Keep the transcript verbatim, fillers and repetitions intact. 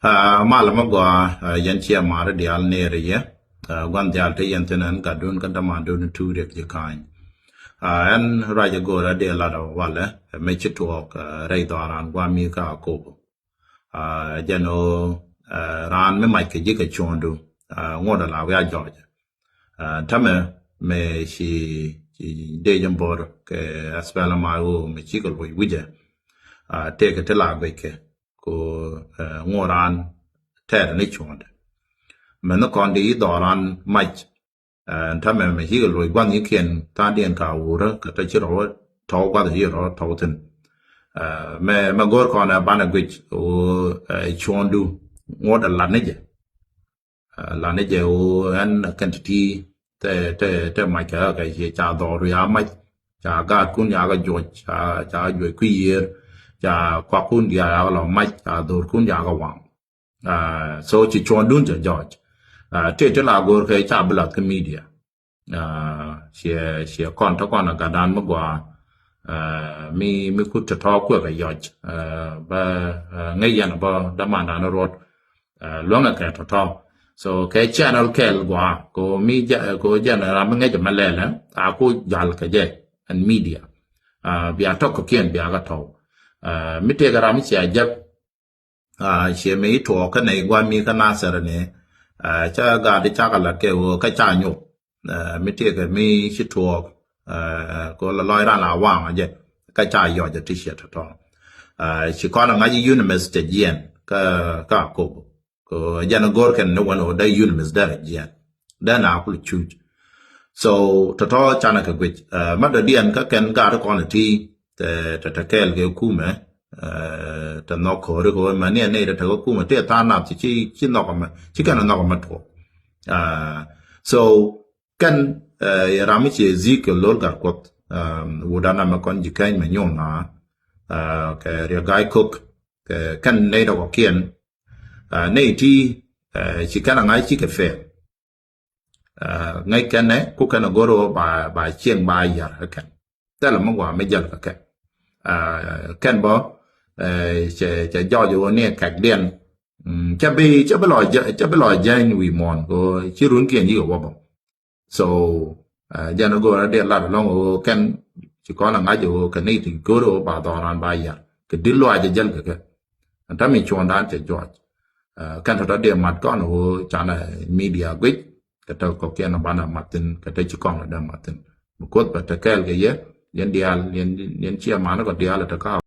Aa, malɛ mi gɔaa, aa, yɛn ciɛ maari diaal neeri yɛ. Aa, gua̱n diaal te yɛn thin ɛn gatdun kä dämandun tuuriɛk ji̱ ka̱ny. Aa, ɛn ruac ɛ go̱o̱rä dee lat ɛ walɛ, ɛ mi ci tuɔɔk, aa, rɛy dhɔaaran gua̱a̱ mi kä Akobo. Aa, jɛn ɣöö, aa, raan mi mac kɛ ji̱ kɛ cuɔ̱ɔ̱ŋdu, aa, ŋot ɛ la wiaa jɔɔcɛ. Aa, tämɛ mɛ ci, ci dee jɛ bo̱r kɛ aspɛl ma ɣöö mɛ cikɛ luɔc wi̱cɛ. Aa, tëëkɛ ti la guickɛ. Ko, ɛ, ŋuɔ̱ran tɛɛr ni cuɔ̱ɔ̱ŋdɛ. Mɛ ni kɔn di i̱ dhɔran mac, ɛ, tämɛ mɛ cikɛ luɔc gua̱n ikiɛn tha̱a̱ŋdiɛn ka wurä kɛ tɔ ci rɔ tɔw gua̱th ci rɔ tɔw thin. Ɛ, mɛ, mɛ go̱r kɔn ɛ banɛ guic ɣöö, ɛ, cuɔ̱ɔ̱ŋdu ŋuɔ̱t ɛ lat ni jɛ. Ɛ, lat ni jɛ ɣöö ɛn ɛ kɛn ti̱ti̱ tɛ, tɛ, tɛ mac kɛ kɛ cie ca dhɔr ya mac, ca gaatkun ya kɛ juɔc, ca, ca juɔc kui̱ yiër, ca kuakkun ya kɛ lɔ mac, ca dhorkun ya kɛ waŋ. Ɛ, so ci cuɔ̱ɔ̱ŋdun cɛ jɔɔc. Ɛ, tëë ti la go̱o̱r kɛ ca bi lath kä media. Aa, ciɛ, ciɛ kɔn te kɔn a gatdan mi gɔaa. Aa, mi, mi kut tɔ̱tɔ̱ kuɛ kɛ yɔc. Aa, bä, aa, ŋäc yɛn bä dämandan ruɔt. Aa, luäŋɛ kɛ tɔ̱tɔ̱. So kɛ channel kɛl gɔaa ko mi jɛ, ko jɛn ram mi ŋäc mɛ lɛlɛ a ko jal kɛ jɛ ɛn media. Aa, bia tɔk kɛ kiɛn bia kɛ tɔw. Aa, mi tëëkɛ ram mi cia jɛk. Aa, ciɛ mi i̱ tuɔɔk kä nɛy gua̱n mi kä Nasir ni. Aa, ca gaat i̱ cakɛ lat kɛ ɣöö kä ca nyop. Aa, mi tiɛkɛ mi ci tuɔɔk. Aa, ko la lɔc ran la waŋ jɛ kä ca yɔc ti ciɛ tɔtɔ. Aa, ci kɔn ŋa̱c i̱ UNMISS cɛ jiɛn kä, kä Akobo. Ko jɛn go̱r kɛn ni wän ɣöö dee UNMISS dee rɛ jiɛn. Dee na kul cuc. So tɔtɔ canɛ kɛ guic. Aa, ma dɔ̱diɛn kä kɛn gaat kɔn ti tɛ, tɛ, tɛ kɛɛl kɛ kumɛ, ɛ, tɛ nhɔk ko̱ri kɛ wä mɛ ni ɛ nɛy tɛ tɛ kɛ kumɛ tëë tha̱a̱ŋ nath ci, ci, ci nhɔk ɛmɛ, ci kɛn ɛ nhɔk ɛmɛ tuɔɔk. Ɛ, so kɛn, ɛ, yɛ ram mi ci Ezekiel Lol Gatkuoth, ɛ, wut an amɛ kɔn ji̱ kɛny mɛ nyuɔn na, ɛ, kɛ Riek Gai Kok, kɛ kɛn nɛy tɛ kɔkiɛn, ɛ, nɛy ti, ɛ, ci kɛn a ŋa̱c ci kɛ fɛɛl. Aa, ŋäc kɛn nɛ ku kɛn a go̱r ɣöö ba, ba cieŋ ba yar kä kɛn. Thilɛ mi gɔaa mi jäl kä kɛn. Aa, kɛn bä, aa, cɛ, cɛ jɔɔc ɣöö ni kɛkdiɛn. Mm, cɛ bi, cɛ bi lɔ jɛ, cɛ bi lɔ jɛny wi̱i̱ muɔ̱ɔ̱n kɛ ɣöö ci runkiɛn yikɛ wä bä. So, aa, jɛn a go̱r a dee lat ɛlɔ̱ŋ ɣöö kɛn ci kɔn a ŋa̱c ɣöö kɛ ni ti go̱r ɣöö ba dhɔran ba yar. Kɛ di luaac a jäl kɛ kɛ. Ɛn ta̱ mi cuɔ̱ɔ̱ŋdan cɛ jɔɔc. Aa, kɛn tɔ̱tɔ̱ dee mat kɔn ɣöö canɛ media guic kɛ tɔ̱ kɔ̱kiɛn banɛ mat thi̱n kɛ tɔ̱ ci kɔn dee mat thi̱n. Bi Kuoth bɛ te kɛɛl kɛ yɛ, yɛn diaal, yɛn, yɛn ciɛ man kɔ diaal ɛ te kä